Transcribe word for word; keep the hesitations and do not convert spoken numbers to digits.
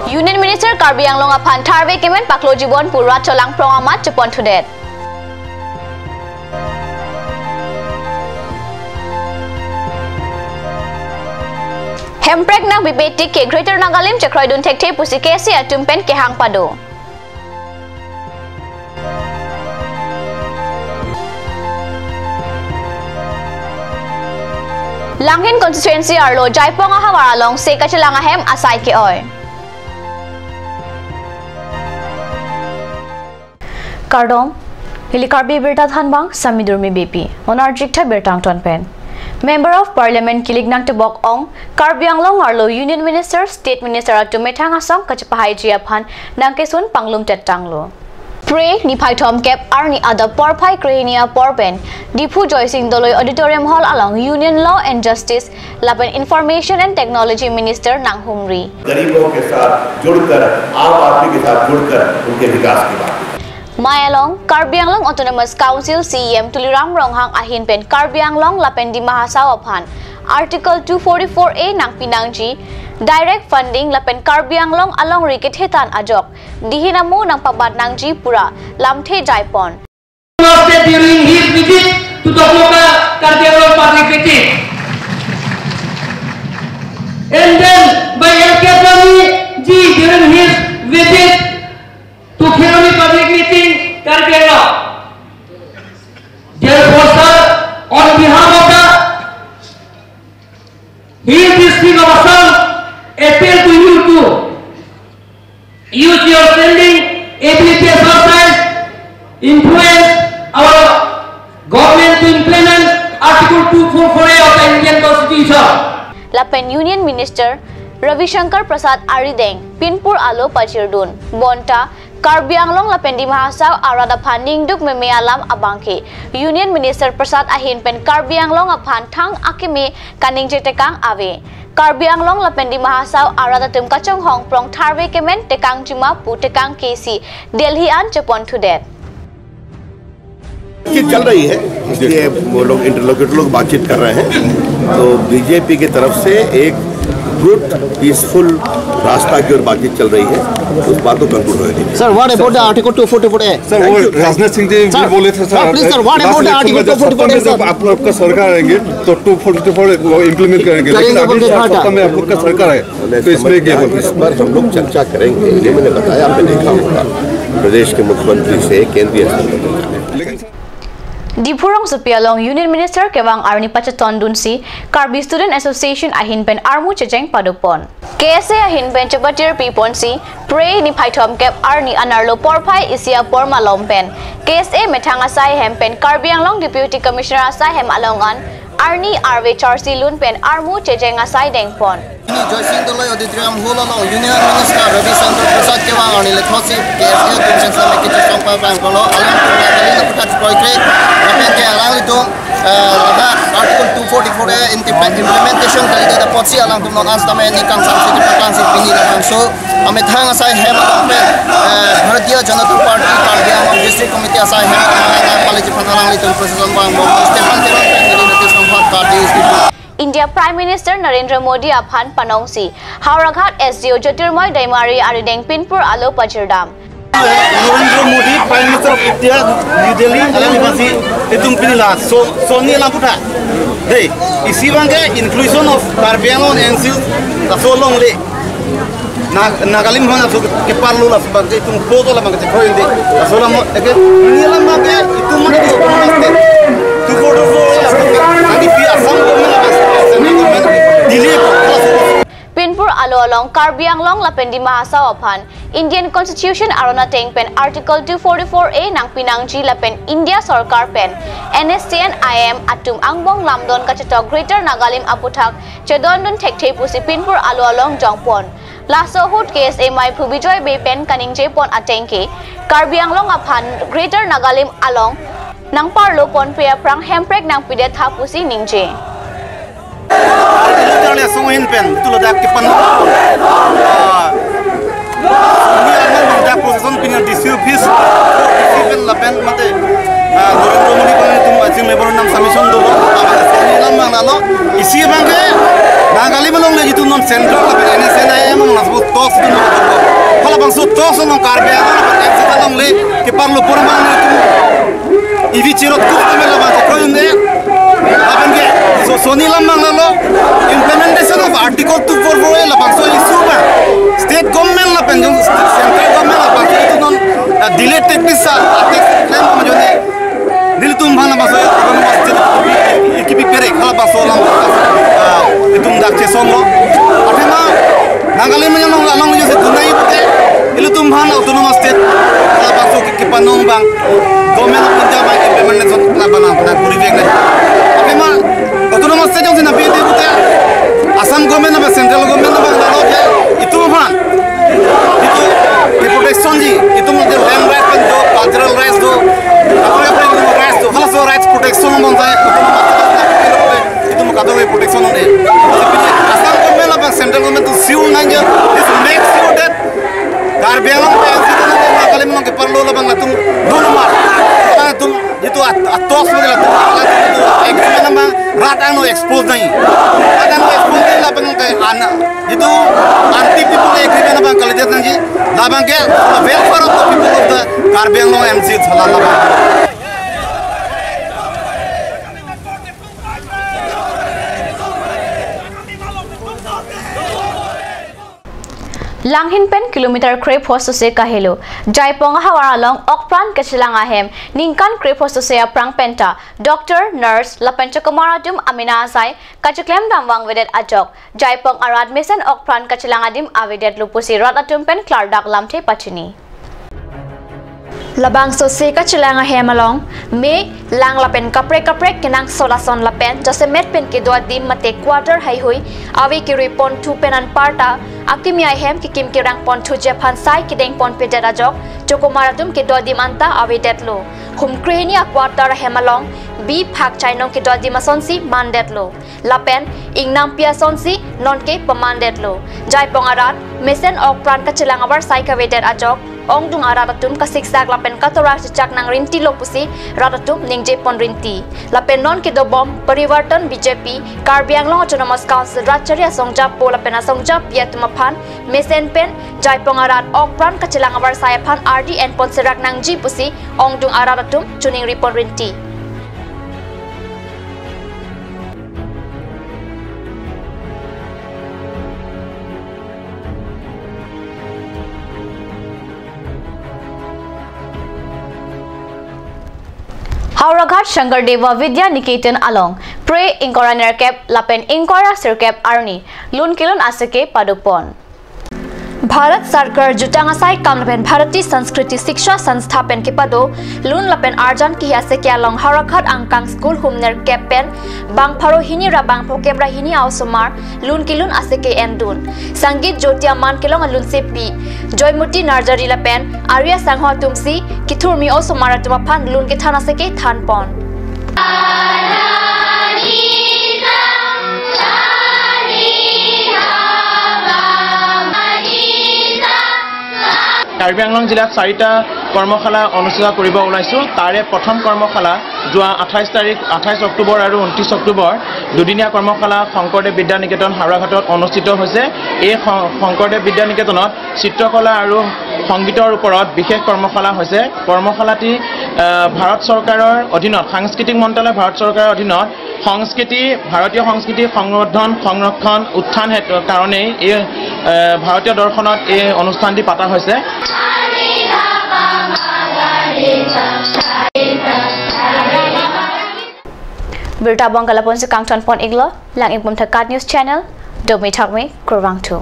Union Minister Karbi Anglong aphan tharve kemen paklo jibon pu rat cholang prong amat chepon thudet. Hemprek nangpipe tik ke Greater Nagalim chekroidun thekthe pusi K S A atum pen kehang pado. Langhin constituency arlo Jaipong ahavar along se kachelang ahem asai ke-oi. Kardom, neli Karbi Birta thanbang Sami Durmi Beypi, non arjik tha birta angton pen. Member of Parliament kilik nangtebok ong, Karbi Anglong arlo Union Minister, State Minister atum methang asong kachepahaiji aphan nangkesun panglum tettanglo. Phre niphai thomkep arni adap porphai krehini apor pen Diphu Joysing Doloi Auditorium Hall along Union Law and Justice lapen Information and Technology Minister nanghumri. गरीबों के साथ जुड़कर, आम आदमी के साथ जुड़कर उनके विकास की बात की। Amei along Karbi Anglong Autonomous Council C E M Tuliram Ronghang ahin pen Karbi Anglong lapen Dima Hasao aphan Article two forty-four A nangpi nangji, direct funding lapen Karbi Anglong alongri kethe tan ajok dihin amu nangpabat nangji pu ra lamthe jaipon. During his visit to Dokmoka Karbi Anglong Public Meeting. And then by L K Swami ji during his visit to Kheroni Public Meeting, Karbi Anglong. Therefore, sir, on behalf of the Hill District of Assam, appeal to you to use your standing ability, exercise influence our government to implement Article two four four A of the Indian Constitution. Lapen Union Minister Ravi Shankar Prasad arideng pinpur alo pachirdun. Bonta Karbi Anglong lapen Dima Hasao arat aphan ningduk meme alam abangke Union Minister Prasad ahin pen Karbi Anglong aphan thang akeme kaningje tekang ave. Karbi Anglong lapen Dima Hasao arat atum kachonghong prong tharve kemen tekang jima pu tekang ke si Delhi an chepon thudet. बातचीत चल रही है, इसलिए वो लोग, इंटरलोक्यूटर लोग बातचीत कर रहे हैं। तो बीजेपी की तरफ से एक गुड, पीसफुल रास्ता की ओर बातचीत चल रही है, उस बात को कंक्लूड होने दीजिए। Sir, what about the Article two forty-four A? Sir, वो राजनाथ सिंह जी भी बोले थे, sir, please, sir, what about the Article two forty-four A, sir? जब आप लोग का सरकार आएंगे, तो two forty-four वो इम्प्लीमेंट करेंगे, लेकिन अभी सत्ता में आप लोग का सरकार है, तो इसमें क्या बोलते हैं? इस पर हम लोग चर्चा करेंगे। ये मैंने बताया, आपने देखा होगा, प्रदेश के मुख्यमंत्री से केंद्रीय स्तर पर चर्चा करेंगे। Diphu rongsopi along Union Minister kevang arni pachetondunsi Karbi Student Association ahin pen armu checheng padopon. K S A ahin pen chepatir piponsi, phre niphai thomkep arni anerlo porphai isi apor malom pen K S A methang asai hem pen Karbi Anglong Deputy Commissioner asai hem along an arni arve charsi lun pen armu checheng asai dengpon. Joysing Doloi Auditorium Hall along Union Minister Ravi Shankar Prasad kevang arni le thotsi K S A atum seng same kechesong pabang kolo alam tum na kali na putat proikre lapen ke alanglitum, eh, ladak Article two forty-four A implement-, implementation kalidet apotsi alangtum non an sitame ningkan sarsi kepatangsi pini labangso amethang asai hem along pen, eh, Bharatiya Janata Party Karbi Anglong District Committee asai hem along pen pali chiphan alanglitum procession bang bom Stephen Teron pen neli notice nong hot Karbi District. India Prime Minister Narendra Modi aphan panongsi Howraghat S D O Jyotirmoy Daimary arideng pinpur alo pachirdam. Narendra Modi, Prime Minister of India, New Delhi, alangli aphansi itum pini la so, sonni alam puthot. Dei, isi abangke inclusion of Karbi Anglong N C, laso alongle. Na, Nagalim hana so ke parlo la abangke itum poto la abangke khoi indi. Laso alam mo, eke, ini alam abangke itum mane di autonomous state. Tu poto so la abangke, nanti di Assam government la abangke, central government, Delhi, laso. Pinpur alo along Karbi Anglong lapen Dima Hasao aphan Indian Constitution aron ateng pen Article two forty-four A nangpi nangji lapen India Sorkar pen N S C N I M atum angbong lamdon kachetok Greater Nagalim aputhak chedondun thekthe pusi pinpur alo along jongpon. Laso ahut K S A meiphu Bijoy Bey pen kaningjepon ateng ke Karbi Anglong aphan Greater Nagalim along nangparlo ponpe aphrang hemprek nangpidet tha pusi ningje. Charli asong ahin pen, itu ladak kepan. Ah, ini alam ladak procession pini D C office, D C pen lapen mate, ah, Narendra Modi pen itum ajing memorandum submission dolo. Ini alam abang lalo, isi abangke, Nagalim alongle itum non central lapen N S C N I Emang nang sebut talks itu nang. Halabangso talks nang Karbi Anglong, N C T alongle, keparlo pura mang itu. Ivi chirot kuk kami labang chekroyun de. Labang ke, so soni lam mang lalo, implementation of Article two four four A labangso issue ba. State government lapen jong central government labangso itu non, uh, delay tactics a, tactics klem mang jone. Nelitum aphan labangso autonomous state kipi pere halabangso alam, ah, itum dak chesonglo. Athema Nagaland along along jose dunai pute ilitum aphan autonomous state halabangso ke, kepanong abang Government of India abang implementation labang nang pura kuri vek nai. Athema autonomous state jongsi nangpi pute Assam government abang central government abang nalo ke itum aphan itum ke protection ji, itum ke land right pen do, cultural rights do, apa apa itum rights do, halaso rights protection bonsai itum, itum kado ke protection ne. Tapi Assam government abang central government to sue nang je, this make sure that Karbi Anglong pen itum Nagaland along keparlo labang latum do nomar. Latum itu at-, atos mo latum, latum itu agreement abang rat angno expose nai. Rat angno expose nai labang ke ana. Itu anti people agreement abang kalidet nangji, labang ke welfare of the people of the Karbi Anglong M C hala labang. Langhin pen kilometer krepho sose kahelo, Jaipong ahavar along okpran kachelang ahem, ningkan krepho sose aphrang penta, doctor, nurse, lapen chokomar atum amena asai, kacheklem dam vangvedet ajok, Jaipong arat mesen okpran kachelang adim avedetlo pusi rat atum pen klardak lamthe pachini. Labangso se kachelang ahem along me, lang lapen kaprek kaprek kenangsot ason lapen jasemet pen kedo adim mate quarter heihui ave kerui ponthu pen anparta akimi ahem kekim kerang ponthuji aphan sai kedeng ponpedet ajok, chokomar atum kedo adim anta avedetlo. Hum krehini a quarter ahem along bi phak chainong kedo adim asonsi mandetlo. Lapen ingnangpi asonsi nonke pamandetlo. Jaipong arat mesen okpran kachelang avarsai kavedet ajok, ongdung arat atum kasiksak lapen katorak chechak nangrintilo pusi rat atum ningje pon rinti. Lapen non kedobom Parivartan B J P Karbi Anglong Autonomous Council rat chari asongjapo lapen asongjapi atum aphan mesen pen Jaipong arat okpran kachelang avarsai aphan ardi enpon serak nangji pusi ongdung arat atum choningri pon rinti. Howraghat Shankar Deva Vidya Niketan along phre ingkoi ra nerkep lapen ingkoi ra sirkep arni lun kelun aseke padopon. Bharat Sarkar Jutang Asai Kam lapen Bharatiya Sanskriti Shiksha Sanstha pen kepado lun lapen arjan kehi aseke along Howraghat angkang school hum nerkep pen bang pharo hini ra bang phokep ra hini a-osomar lun kelun aseke endun. Sangeet Jyoti aman kelong alunsepi Joymoti Narjari lapen Arya sangho atumsi kethurmi osomar atum aphan lun kethan aseke thanpon. Karbi আংলং জিলাত চাৰিটা কৰ্মশালা অনুষ্ঠিত কৰিব ওলাইছোঁ। তাৰে প্ৰথম কৰ্মশালা যোৱা আঠাইছ তাৰিখ, আঠাইছ অক্টোবৰ আৰু ঊনত্ৰিছ অক্টোবৰ দুদিনীয়া কৰ্মশালা শংকৰদেৱ বিদ্যা নিকেতন হাওৰাঘাটত অনুষ্ঠিত হৈছে। এই শ-, শংকৰদেৱ বিদ্যা নিকেতনত চিত্ৰকলা আৰু সংগীতৰ ওপৰত বিশেষ কৰ্মশালা হৈছে। কৰ্মশালাটি, আহ, ভাৰত চৰকাৰৰ অধীনত, সাংস্কৃতিক মন্ত্ৰালয় ভাৰত চৰকাৰৰ অধীনত সংস্কৃতি, ভাৰতীয় সংস্কৃতি সংবৰ্ধন, সংৰক্ষণ, উত্থান হেতু, কাৰণেই এই, আহ, ভাৰতীয় দৰ্শনত এই অনুষ্ঠানটি পতা হৈছে। Birta abang ke lapu-an si kangton pon iklo, lang ingpum thakat news channel, domi thakmi, kurvangthu.